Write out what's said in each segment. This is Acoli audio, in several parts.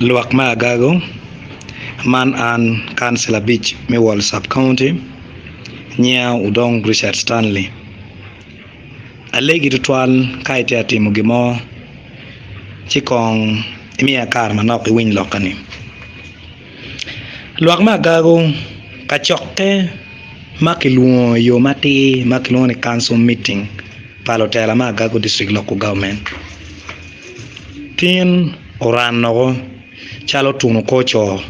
Lwak me agago man an kancila abic me Wall Sub County nyinga Odong Richard Stanley alegi tutwal ka itye ka timo gin mo ci kong imiya kare manok iwiny lokka-ni. Lwak me agago kacokke ma kilwongo i yo matir ma kilwongo ni council meeting pa lutela me agago district local government tin oranoko calo tuno kor coo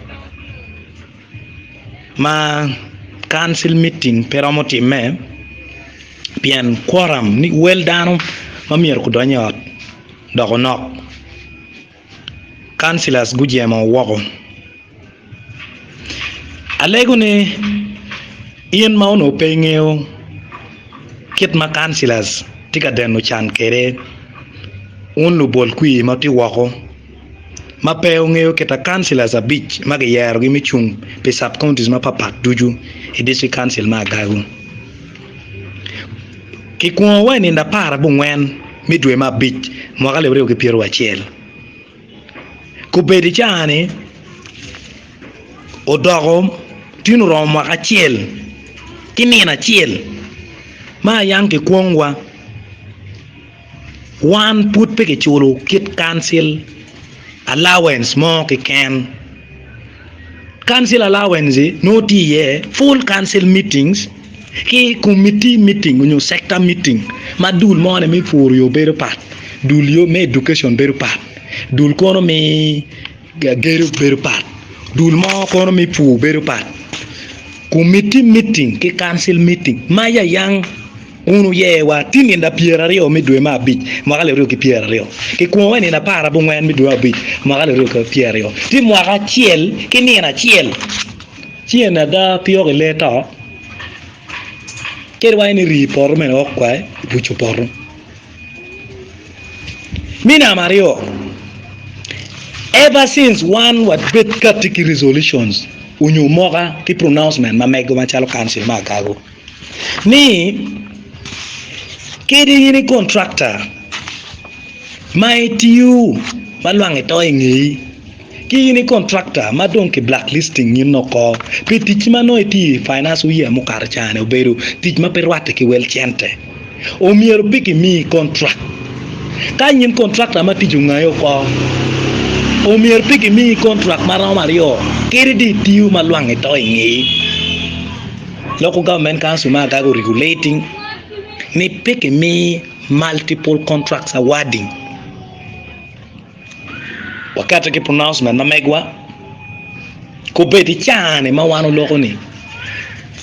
ma council meeting pe romo timme pien quorum ni wel dano ma myero gudony i ot dok onok. Councillors gujemo woko. Alego ni in ma onongo pe ingeyo kit ma councillors tye ka deno can kwede wun lubol kwir ma tye woko ma pe wungeyo kit ma councillors abic ma kiyerogi me cung pi sub counties mapatpat ducu i district council me Agago. Kikwongo wa i nino aparabongwen me dwe me abic mwaka alip aryo ki pyeracel. Kobedo i caa-ni odoko tin oromo mwaka acel ki nino acel ma yang kikwongwa wan pud pe kiculo kit kancil allowance mo keken. Council allowance nongo tye iye full council meetings ki committee meeting nyo sector meeting ma dul moni me pur yo bedo pat, dul yo me education bedo pat, dul kono me gedo bedo pat, dul mo kono me pur bedo pat. Committee meeting ki council meeting ma yayang Wun wuye wa tye nino 20 me dwe me abic mwaka 2020, kikwongo wa i nino 14 me dwe me abic mwaka 2020, tye mwaka acel ki nino acel. Ci en ada pe ok i lee to, kadi wa en iri i poto mene ok kwa i buco poto. Me namba aryo, ever since wan wabed kati ki resolutions onyo moka ki pronouncement ma mego macalo council me Agago, ni kadi in i kontrakta ma itiyo ma lwang ito i ngeyi ki in i kontrakta ma dong ki blacklisting in oko pi tic ma nongo itiyo i finance year mukato ca-ni obedo tic ma pe rwatte ki wel cente omyero pe kimiyi kontrak ka in kontrakta ma tic ongayi oko omyero pe kimiyi kontrak ma romo aryo kadi dong itiyo ma lwang ito i ngeyi. Local Government Council ma agago regulating ni pe kimi multiple contracts awarding. Waketo ki pronouncement ma megwa kobed i caa-ni ma wan oloko ni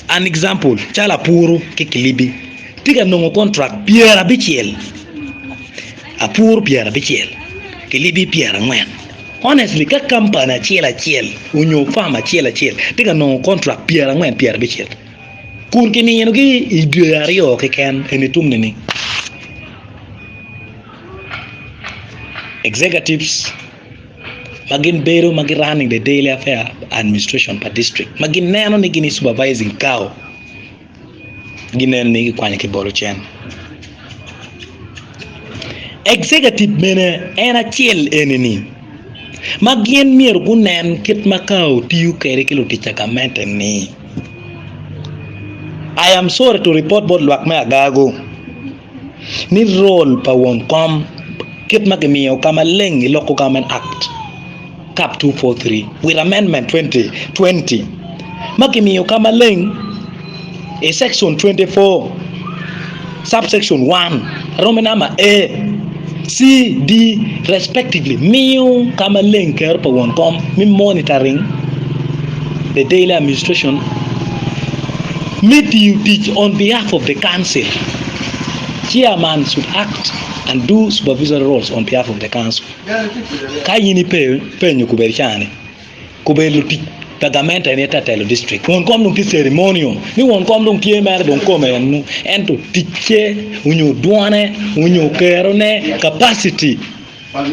an example calo Apuru ki Kilibi tye ka nongo contract 90 Apuru 90 Kilibi 40. Honestly ka company acel acel onyo firm acel acel tye ka nongo contract 40 50 kun kimino gi i dwe aryo keken eni tum nining? Executives ma gin bedo ma gi running the daily affair administration pa district ma gineno ni gin i supervising cow gineno ni gikwanyo ki bolo cen. Executive bene en acel eni-ni ma gin myero gunen kit ma ka otiyo kwede ki lutic pa gamente-ni. I am sorry to report bot lwak me Agago ni role pa won kom kit ma kimiyo ka maleng i Local Government Act Cap 243 with Amendment 2020 ma kimiyo ka maleng i Section 24 Subsection 1 Roman number A, C, D respectively miyo ka maleng kero pa won kom me monitoring the daily administration me tiyo tic on behalf of the council. Chairman should act and do supervisory roles on behalf of the council. Ka in ipe penyo kubed cani, kubed lutic pa gamente ni te telo district. Won kom dong tye ceremonial ni won kom dong tye mere dong kome enu ento ticce onyo dwone onyo kerone capacity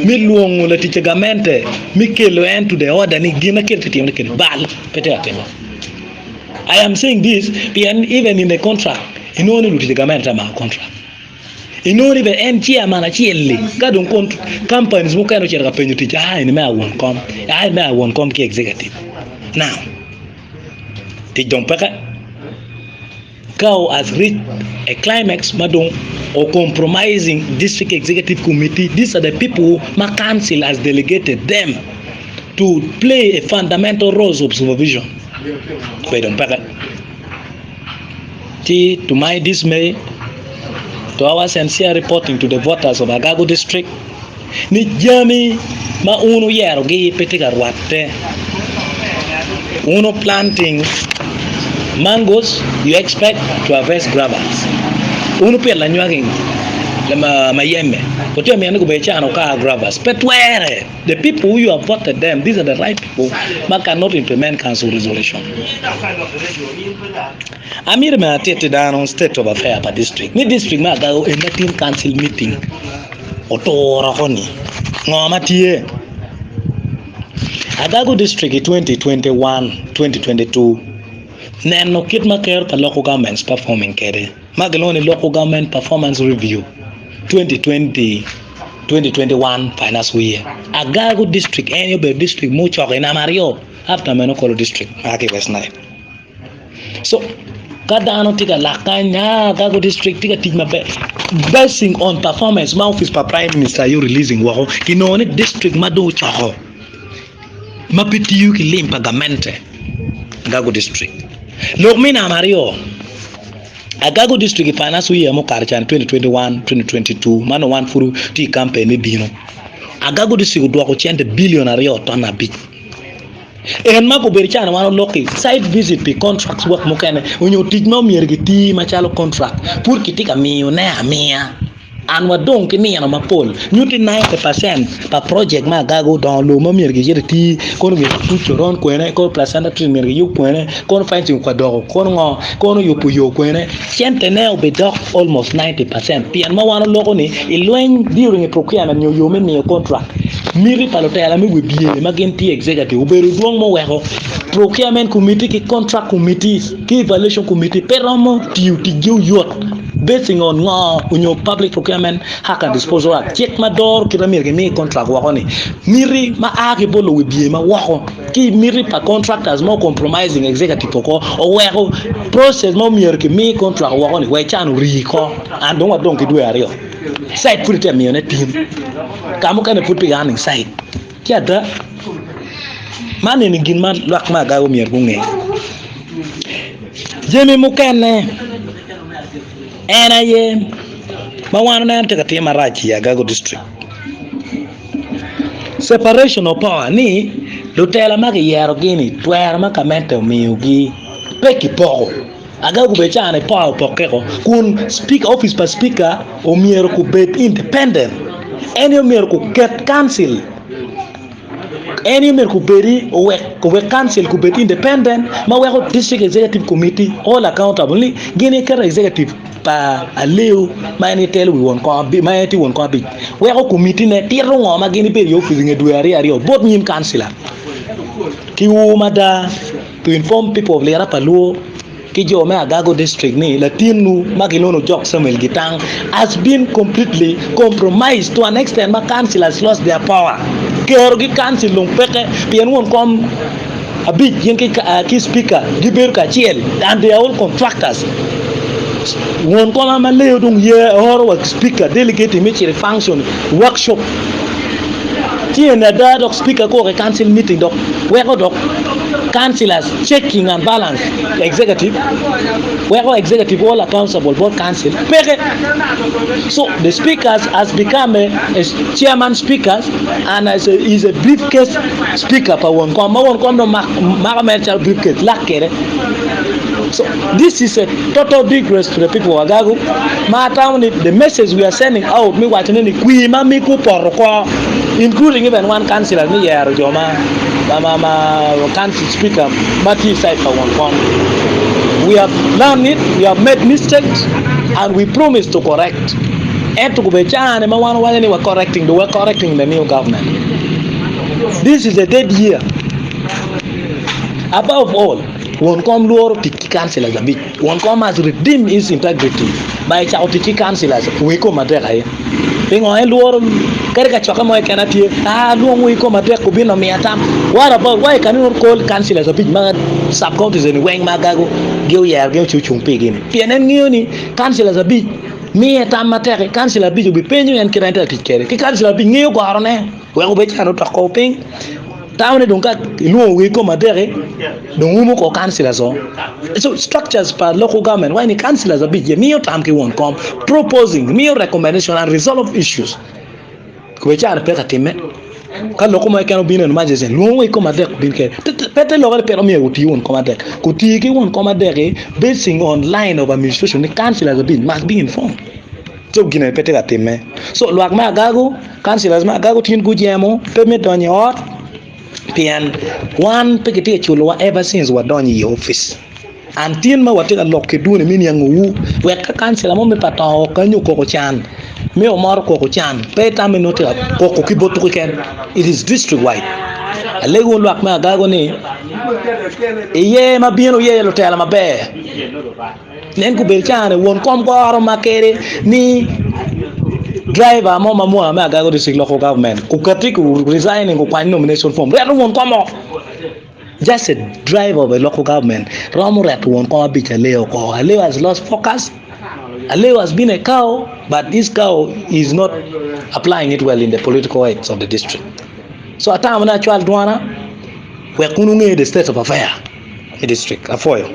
me lwongo latic pa gamente me kelo en to the order ni gin ma kit tye timone kede bal pe tye ka time. I am saying this pien even in the contract inongo ni lutic pa gamente tye ka mako contract. Inongo ni bene en chairman acel-li ka dong companies mukene ocito ka penyo tic aa eni me a won kom aa eni me a won kom ki executive now tic dong peke Cow has reached a climax ma dong o compromising district executive committee these are the people ma council has delegated them to play a fundamental roles of supervision obedo dong peke. Ci to my dismay to our sincere reporting to the voters of Agago district ni jami ma un wuyerogi pe tye ka rwatte. Wun wu planting mangoes you expect to harvest guavas. Wun wupito lanywagi mayembe wutye ka mito ni gubed cano kar guavas pe twere. The people who you have voted them these are the right people ma cannot implement council resolution. Amito bene atitti dano state of affair pa district ni district me Agago eni latin council meeting oturo oko ni ngo ma tye Agago district i 2021, 2022 neno kit ma ker pa local governments performing kwede ma gilwongo ni local government performance review 2020, 2021 finance year Agago district en aye obedo district mucoko i namba aryo after meno Kolo district ma ki i West Nile. So ka dano tye ka lak kany aa Agago district tye ka tic maber basing on performance ma office pa prime minister aye releasing woko kinongo ni district ma dong ocoko ma pe tiyo ki lim pa gamente Agago district. Lok me namba aryo Agago district i financial year mukato can 2021 2022 ma nongo wan pud tye i campaign me bino Agago district odwoko cente billion aryo ton abic. En ma gubedo calo wan olok-ki, site visit pi contracts work mukene onyo tic ma omyero giti macalo contract pud kitye ka miyone amiya and wadong ki nino mapol nyutti 90% pa project me agaga odongo lobo ma myero gicit iti kono myero gituc coron kwene kono placenta tree myero giyub kwene kono fencing okadoko kono ngo kono yubo yo kwene centene obidok almost 90% pien ma wan oloko ni i lweny during procurement nyo yo me miyo contract Miti pa lutela me wibye ma gin tye executive obedo dwong ma oweko procurement committee ki contract committees ki evaluation committee pe romo tiyo ticgi oyot basing on ngo onyo public procurement Act and disposal act cik ma doro kit ma myero kimi contract woko ni miti ma a ki bot luwibye ma woko ki miti pa contractors ma compromising executive oko oweko process ma myero kimi contract woko ni wek can ori ko and dong wadong ki dwe aryo. Site pud itye ka miyone tin, ka mukene pud tye ka running site. Ci ada, man eni gin ma lwak me agaga myero gunge. Jami mukene en aye ma wan waneno tye ka time marac i Agago district. Separation of power ni lutela ma kiyerogi-ni twero ma gamente omiyogi pe kipoko. Aga gubed caa ni power opokke ko kun speaker office pa speaker omyero kubed independent en aye omyero kuket council en aye omyero kubedi owek owek council kubed independent ma weko district executive committee all accountable ni gin aye keto executive pa Aleu ma en aye telo wi won kom ma en tye won kom abic weko committee ne tito ngo ma gin gibedo i office i nge dwe aryo aryo bot nyim councilor ki ur mada. To inform people of Lira pa Luo ki jo me Agago district ni latinnu ma gilwono Ojok Samuel Gitang has been completely compromised to an extent ma council has lost their power. Kero gi council dong peke pien won kom abic gin ki, ki speaker gibedo kacel and they are all contractors. Won kom ma leyo dong ye oro wa speaker delegating me cito i function workshop. Ci eni ada dok speaker kok i council meeting dok weko dok councillors checking and balance executive weko executive all accountable bot council peke so the speakers has become a, a chairman speakers and as a, is a briefcase speaker pa won kom ma won kom dong mako mere calo briefcase lak kede so this is a total disgrace to the people of Agago ma atamo ni the message we are sending out me waco ne ni kwir ma migwu opoto oko including even wan councillors me yero jo ma ma ma council speaker ma tye i side pa won kom we have learned it we have made mistakes and we promise to correct ento gubedo caa-ni ma wan wawaco ni wa correcting we are correcting the new government this is a dead year above all won kom lworo tic ki councillors abic won kom has redeemed his integrity. Ba ecako tic ki councillors wi kom adek aye. Pingo en lworo kadi kacokke mo keken atye ah lwong wi kom adek obin omiya tam. What about why can you not call councillors abic ma sub counties eni weng ma agago gi oyero gi ci ocung pigi ni. Pien en ngeyo ni councillors abic miye tam matek councillor abic obipenyo en kit ma en tye ka tic kwede ki councillor abic ngeyo gorone. Wek obed can otoko piny. Tamo ni dong ka ilwongo wi kom adeki dong umo ko councillors o. So structures pa local government wai ni councillors abic ye miyo tam ki won kom proposing miyo recommendation and resolve issues. Kube can pe ka time. Ka loko mo keken obino en emergency lwongo wi kom adek obin kede. Pe te loke ni pe omyero oti won kom adek. Kuti ki won kom adeki basing on line of administration ni councillors abic must be informed. So gine pe tye ka timme. So lwak me agago, councillors me agago tin gujemo pe me donyo i ot pien wan pe kitye ka culowa ever since wadonyo i office. And tin ma watye ka lok ki dwoni me niangowu wek ka councillor mo me pa tongo kanyo okoko can me omoro okoko can pe itamme nongo tye ka koko ki botwu keken it is district wide. Alego lwak me agago ni iye ma bino wuye lutela maber. Nen gubedo caa-ni won kom goro ma kede ni driver mo ma mua me Agago District Local Government okati ku resigning okwany nomination form reto won kom o just a driver of a local government romo reto won kom abic Aleo oko Aleo has lost focus Aleo has been a cow but this cow is not applying it well in the political heads of the district so atamo ni acwal dwana wek kun wunge the state of affair i district apwoyo.